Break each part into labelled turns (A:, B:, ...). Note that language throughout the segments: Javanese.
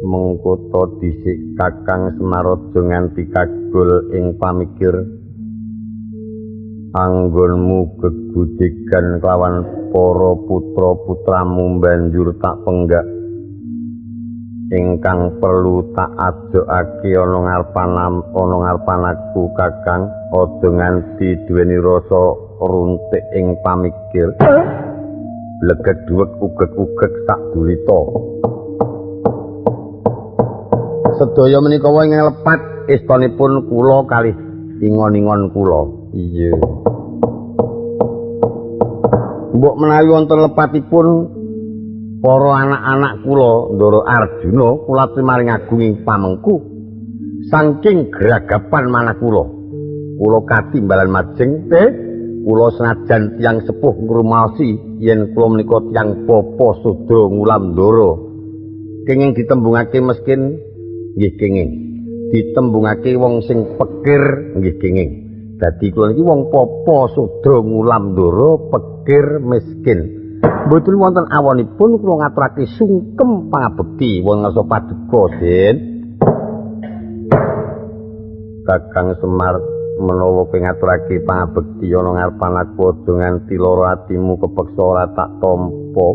A: Mengko to dhisik Kakang Semar aja nganti kagol ing pamikir. Anggonmu gegujegan kelawan para putra-putramu banjur tak penggak. Ingkang perlu tak ajokake ana ngarepan aku Kakang, aja nganti duweni rasa runtik ing pamikir. Blegeg duwek ugeg-ugeg sak dulita. Sedaya menika wong ingkang lepat istanipun kula kalih ingon-ingon kula. Iya. Mbok menawi wonten lepatipun para anak-anak kula Ndara Arjuna, kula maring agunging pamengku saking gragapan manah kula. Kula katimbalan majeng teh kula senajan tiyang sepuh ngrumaosi yen kula menika tiyang bapa sudra ngulam ndara. Kenging ditembungake meskin nggih kenging, ditembungake wong sing pekir nggih kenging. Dadi kula niki wong papa sudra ngulam ndara pekir miskin. Mboten wonten awonipun kula ngaturake sungkem pangabekti wonten ngarsa paduka, Den. Kakang Semar, menawa kowe ngaturake pangabekti ana ngarepan aku aja nganti lara atimu kepeksa ora tak tampa.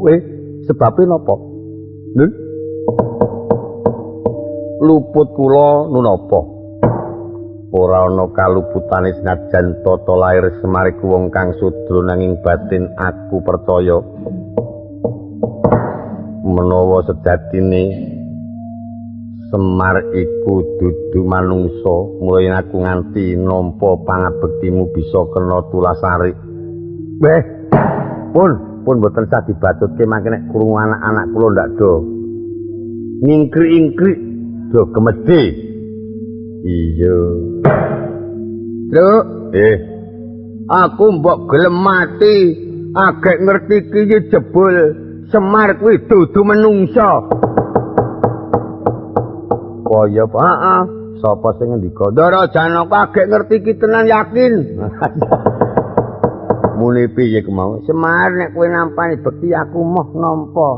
A: Sebabe napa? Lho. Luput kula nunapa? Ora ana kaluputane senajan tata lair Semar iku wong kang sudra nanging batin aku percaya menawa sejatine Semar iku dudu manungsa, mulane aku nganti nampa pangabektimu bisa kena tulasarik. Weh, pun mboten sah dibatutke mangke nek krungu anak-anak kula ndak do ngingkrik-ingkrik do gemedhe. Iya.
B: Truk, aku mbok gelem mati agek ngerti ki jebul Semar kuwi dudu menungsa.
A: Kaya heeh, sapa sing ngendika?
B: Ndara Janaka agek ngerti ki tenan yakin.
A: Muni piye ku mau?
B: Semar nek kowe nampani bekti aku moh nampa.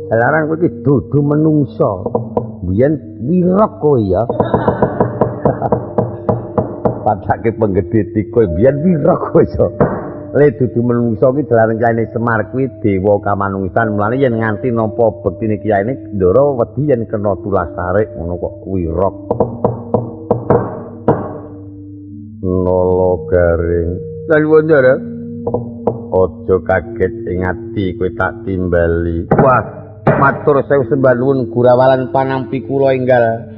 A: Jalaran kowe iki dudu menungsa. Biyen wirek kowe ya. Padake penggede tiko biyen wirek kowe ya. Le dudu menungsa ki jalaran kiyaine Semar kuwi dewa kamanungsan. Mulane yen nganti nampa bektine kiyaine Ndara wedi yen kena tulasarik ngono kok wirek. Nala garing.
B: Lan nuwun Ndara.
A: Aja kaget ing ati kowe tak timbali. Wah, matur sewu sembah nuwun gurawalan panampi kula enggal.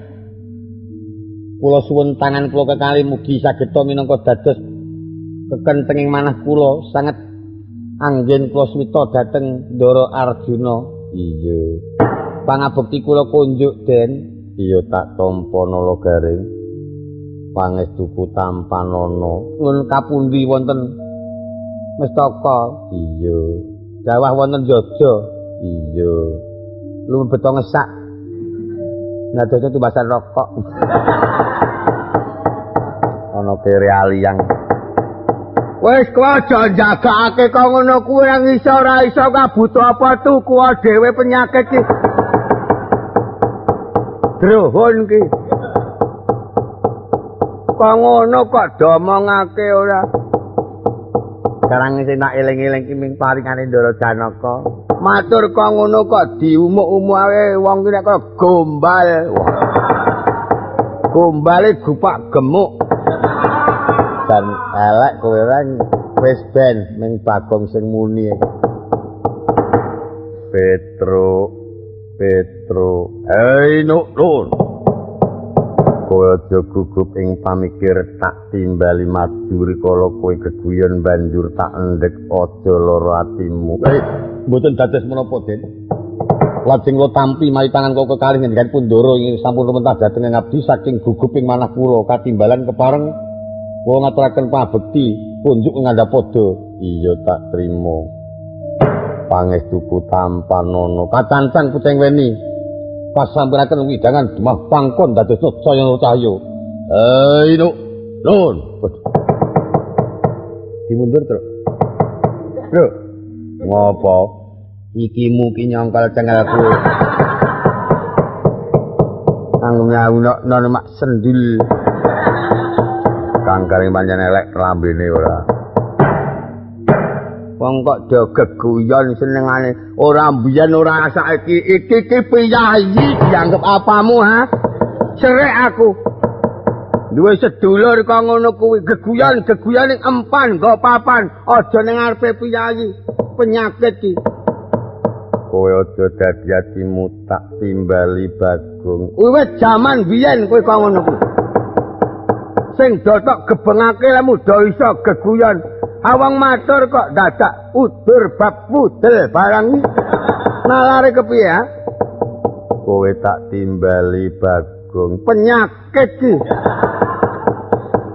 A: Kula suwun tangan kula kekalih mugi saged minangka dados kekentenging manah kula sanget anggen kula swita dhateng Ndara Arjuna. Iya. Pangabekti kula kunjuk, Den. Iya tak tampa Nala garing. Pangestuku tampanana.
B: Nuwun kapundi wonten Mestaka?
A: Iya.
B: Dawah wonten Jogja?
A: Iya.
B: Lumebeto ngesak. Nadose tumbasan rokok.
A: Ana kere aliyang.
B: Wis kowe aja njagakake kok ngono kuwi nang iso ora iso kabutuh apa tuku dhewe penyakit ki. Drohon ki. Kok ngono kok domongake ora.
A: Sekarang sing tak eling-eling ki ming paringane Ndara Janaka.
B: Matur kok ngono kok diumuk-umukake wong ki nek kaya gombal. Gombale gupak gemuk.
A: Dan elek kowe ora wis ben ning Bagong sing muni. Petro, Petro, hei nuk nun. Kowe aja gugup ing pamikir tak timbali maju rikala kowe geguyon banjur tak endhek aja lara atimu.
B: Mboten dados menapa, Den. Lajeng kula tampi mawi tangan kula kekalih ngendikan pun Ndara ing sampun rumentah dhateng ngabdi saking guguping manah kula katimbalan kepareng kula ngaturaken pangabekti kunjuk ngandhap padha.
A: Iya tak trima. Pangestuku tampanana.
B: Kacancang puceng weni. Pasampuraken widangan demah pangkon dados saya cahya.
A: Hei nuk nun.
B: Dimundur, Truk. Truk.
A: Ngopo?
B: Iki muki nyongkol cengelku.
A: Kang ngawunokno mak sendul. Kang garing pancen elek lambene ora. Wong kok do geguyon senengane ora mbiyen ora saiki iki ki piyayi dianggep apamu ha? Cerek aku. Duwe sedulur kok ngono kuwi geguyon-geguyon ning empan nggo papan, aja ning ngarepe piyayi. Penyakit iki. Kowe aja dadi atimu tak timbali Bagong. Wiwit jaman biyen kowe kok ngono kuwi. Sing dotok gebengake lemu do iso geguyon. Awang matur kok dadak udur bab pudel barang iki. Nalare kepiye ha? Kowe tak timbali Bagong. Penyakit iki.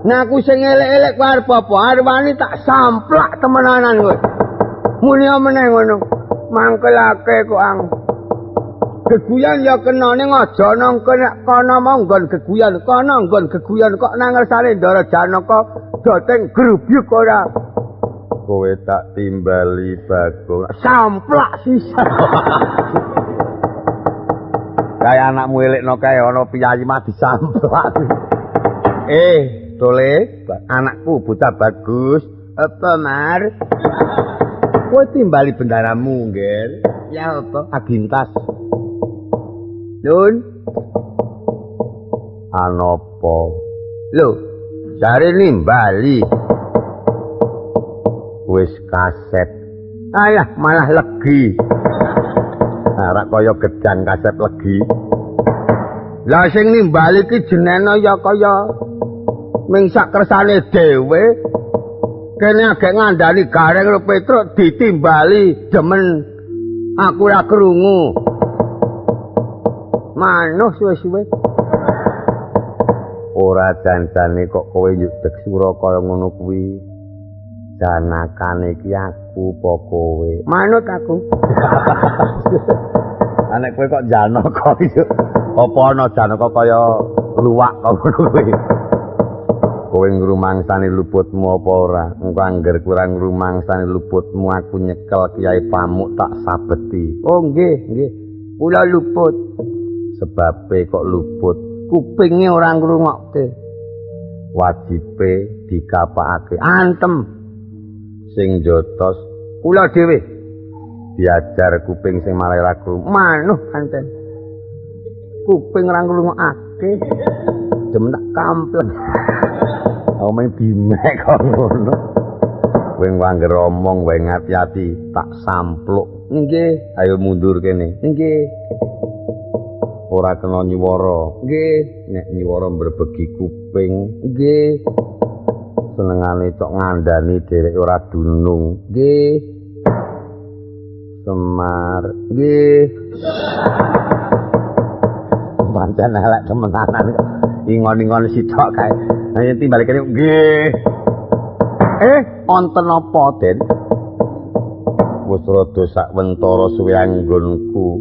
A: Nah aku sing elek-elek kowe arep apa? Arep wani tak samplak temenanan kowe. Muni meneh ngono. Mangkelake kok ang. Geguyan ya kena ning aja nang kono monggon geguyan, kono nggon geguyan kok nang ngersane Ndara Janaka doteng grubyuk ora. Kowe tak timbali Bagong. Samplak sisan. Kae anakmu elekno kae ana piyayi mah disamplak. Tole, anakku bocah bagus. Apa, Mar? Kowe timbali bendaramu, Ngger. Ya apa? Agintas. Nun. Anapa? Lho, jare nimbali. Wis kaset. Alah, malah legi. Ora kaya gedang kaset legi. Lah sing nimbali ki jenene ya kaya ming sak kersane dhewe. Kene agek ngandani Gareng karo Petruk ditimbali demen aku ora krungu. Manuh suwe-suwe. Ora jan-jane kok kowe yudeg sura kaya ngono kuwi. Janakane iki aku apa kowe? Manut aku. Anek kowe kok janaka iki. Apa ana janaka kaya luwak kok ngono kuwi? Kowe ngrumangsani luputmu apa ora? Engko angger kurang ngrumangsani luputmu aku nyekel Kyai Pamuk tak sabeti. Oh nggih, nggih. Kula luput. Sebabe kok luput? Kupinge ora ngrungokke. Wajibe dikapakake. Antem. Sing jotos kula dhewe. Diajar kuping sing marai ra krungu. Manuh anten. Kuping ora ngrungokake. Demen tak kampleng. Omong bimek kok ngono. Kowe angger omong wae ngati-ati tak sampluk. Nggih, ayo mundur kene. Nggih. Ora kena nyuwara. Nggih, nek nyuwara mbrebegi kuping. Nggih. Senengane cok ngandani dheweke ora dunung. Nggih. Semar. Nggih. Pancen elek temenanan kok. Ingon-ingon sitok kae. Ayo timbali kene. Nggih. Wonten apa, Den? Wis rada sakwentara suwe anggonku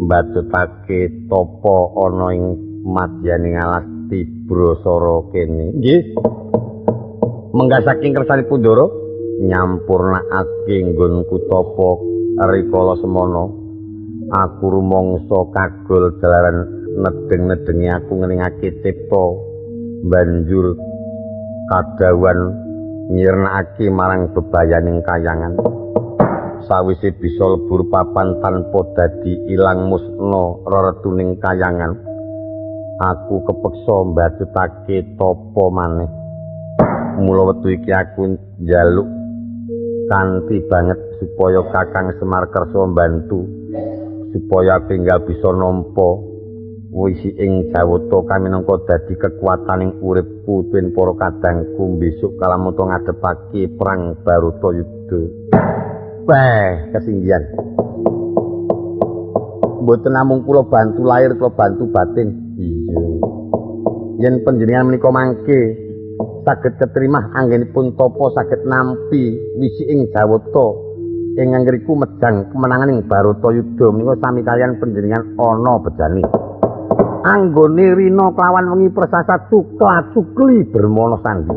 A: mbadutake tapa ana ing madyaning alas Tibrasara kene. Nggih. Menggah saking kersanipun Ndara nyampurnakake nggonku tapa rikala semana. Aku rumangsa kagol jalaran nedeng-nedengi aku ngeningake cipta banjur kadhawan nyirnakake marang bebayaning kayangan. Sawise bisa lebur papan tanpa dadi ilang musna rereduning kayangan, aku kepeksa mbadutake tapa maneh. Mula wektu iki aku njaluk kanthi banget supaya Kakang Semar kersa mbantu supaya aku enggal bisa nampa wisi ing jawata kaminangka dadi kekuataning uripku tuwin para kadangku besok kalamuta ngadepake perang Baratayuda. Weh, kesinggihan. Mboten namung kula bantu lahir, kula bantu batin. Iya. Yen panjenengan menika mangke saged keterimah anggenipun tapa saged nampi wisi ing jawata ing anggriku mejang kemenangan ing Baratayuda menika sami kaliyan panjenengan ana bejane. Anggone rina kelawan wengi prasasat cukla cukli bermana sandi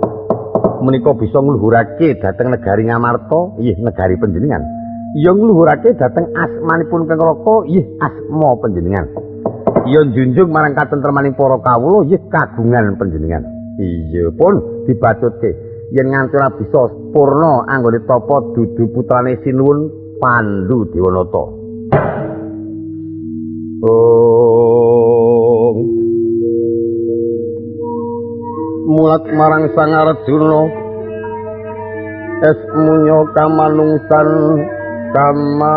A: menika bisa ngluhurake dhateng negari Ngamarta, iyih negari panjenengan. Ya ngluhurake dhateng asmanipun Kang Raka, iyih asma panjenengan. Ya njunjung marang katentremaning para kawula yih kagungan panjenengan. Iya pun dibacutke yen nganti ora bisa purna anggone tapa dudu putrane Sinuwun Pandu Dewanata. Oh. Mulat marang Sang Arjuna es munyo kamanungsan kamanungsan.